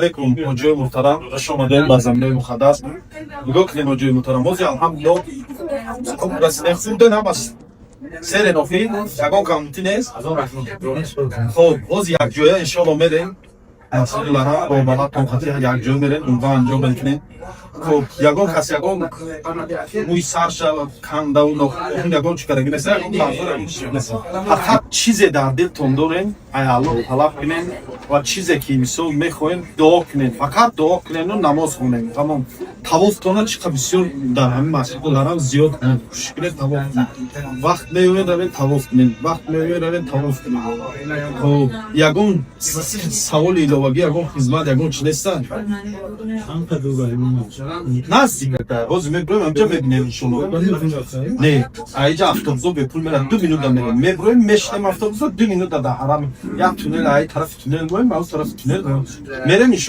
Алейкум, ҳоҷиёи муҳтарам, хуш омадем ба заминаи муқаддас. Нигоҳ кунем, ҳоҷиёи муҳтарам, ҳозир, алҳамдулилло, хуб расидем, хурден ҳамаш сере нофӣ, ягон камти нест. Хоб, ҳозир якҷоя, иншоалло, мерем Масҷиди Ҳарам, бо балатон хати якҷоя мерем, умра анҷом мекунем. Хоб, ягон кас ягон мӯи сар шава кандаву нохун, ягон чӣ кардаги нест, ягон мазур, ягон чиз нест. Фақат чизе дар дилтон дорем, ай Аллоҳ талаб кунем ва чизе ки, мисол, мехоҳем, дуо кунем, фақат дуо кунему намоз хонем, тамом. Тавофтона чӣ қадр бисёр дар ҳамин Масҷиди Ҳарам зиёд кунед, кӯшиш кунед, тавоф кунед. Вақт меояд, равед, тавоф кунед, вақт меояд, равед, тавоф кунед. Хоб, ягон саволи иловагӣ, ягон хизмат, ягон чи неста? Наздик, ҳозир мебироем, ҳамҷа мебинем, иншолло. Не, аиҷа автобусо бепул мерад, 2 минута мерем, мебироем, мешинем автобусо, 2 минута дар ҳарам, як туннел, аи тарафи туннел моем, ау тарафи туннел мерем, иншолло.